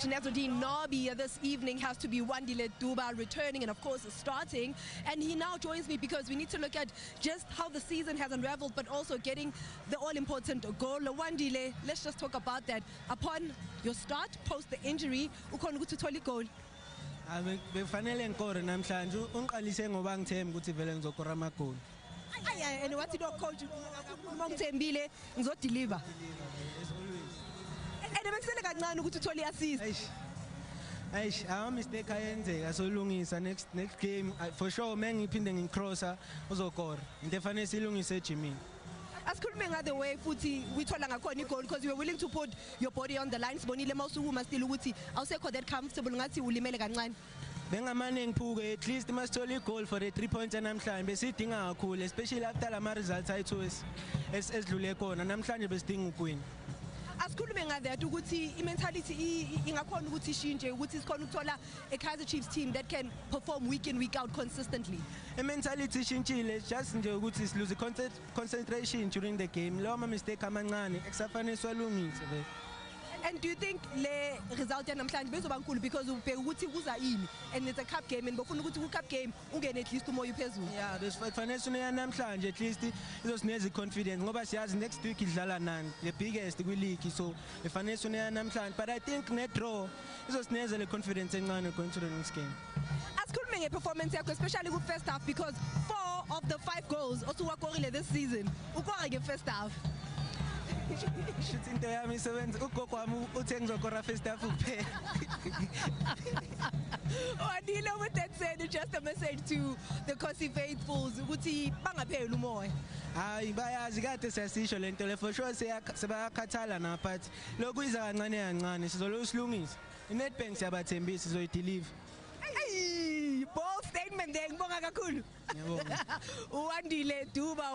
Nezodine Nabi this evening has to be Wandile Duba returning and of course starting, and he now joins me because we need to look at just how the season has unraveled but also getting the all-important goal. Wandile, let's just talk about that. Upon your start, post the injury, ukhona ukuthi uthole igoli. Befanele ngikore namhlanje ungiqalise ngoba ngithemba ukuthi vele ngizokora amagoli. And what do coach Mongtembile ngizodeliver. And bekusele kancane ukuthi uthole assist. Eish, mistake ayenzeka solungisa next game for sure mengiphinde ngicrosser uzokora. Into efanele silungise ejimini. Asikhulume ngother way futhi uyithola ngakhona igoli because you were willing to put your body on the line. Sibonile mawusukuma still ukuthi awusekho that comfortable ngathi ulimele kancane. Bengamane ngiphuke at least masithola igol for the 3 points namhlanje besidinga kakhulu especially after lama results ayithu esidlule khona namhlanje besidinga ukwini. Asikhulume ngother ukuthi imentality ingakhona ukuthi ishintshe ukuthi sikhona ukuthola a Kaizer Chiefs team that can perform week in week out consistently. Mentality ishintshile just nje ukuthi si lose concentration during the game lo ama mistake amancane ekusafanele swalungise vele. And do you think le result yanamhlanje bezoba nkulu because ubheka ukuthi kuza ini and it's a cup game and bafuna ukuthi ku cup game ungene at least umoya uphezulu? Yeah, besifanele sona namhlanje at least izosineza confidence ngoba siyazi next week idlala nani the biggest kwi league, so befanele sona namhlanje, but I think ne draw izosineza le confidence encane going to the next game. Asikhulume ngeperformance yakho especially ku first half because 4 of the 5 goals osuwakorile this season ukora nge first half. Shoot into yami isebenza ugogo wami uthe ngizokora first half kuphela. Wandile, with that said, just a message to the Kosi faithfuls ukuthi bangapheli umoya. Hayi bayazi kade siyasisho lento le for sure sebakhathala na, but lokhu iza kancane kancane sizolusilungisa. iNedbank siyabathembisa sizoyideliver. Hey, bold statement there ngibonga kakhulu. Ngiyabonga. Wandile Duba